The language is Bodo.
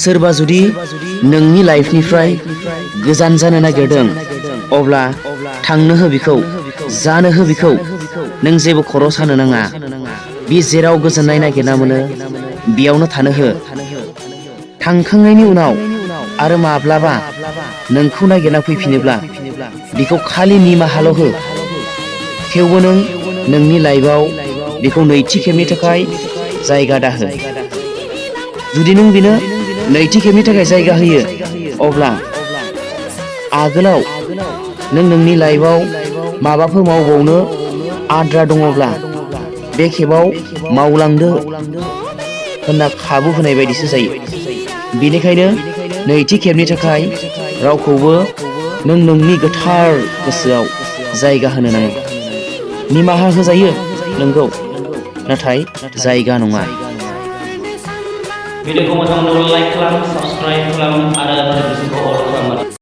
सोरबा जुदि नोंनि लाइफनिफ्राय गोजान जानो नागिरदों अब्ला थांनो हो बिखौ, जानो हो बिखौ। नों जेबो खर' सानो नाङा। बि जेराव गोजोननाय नागिरना मोनो बेयावनो थानो हो। थांखांनायनि उनाव आरो माब्लाबा नोंखौ नागिरना फैफिनोब्ला बिखौ खालि निमाहाल' हो। थेवबो नों नोंनि लाइफआव बिखौ नैथि खेबनि थाखाय जायगा दाहो। जुदि नों बिनो नैथि खेबनि थाखाय जायगा होयो अब्ला आगोलाव नों नोंनि लाइफआव माबाफोर मावबावनो आद्रा दङब्ला बे खेबाव मावलांदो होनना खाबु होनाय बायदिसो जायो। बेनिखायनो नैथि खेबनि थाखाय रावखौबो नों नोंनि गोथार गोसोआव जायगा होनो नाङा। निमाहा होजायो नोंगौ, नाथाय जायगा नङा। भिडिअखौ मोजां मोनोब्ला लाइक खालाम, साबस्क्राइब खालाम आरो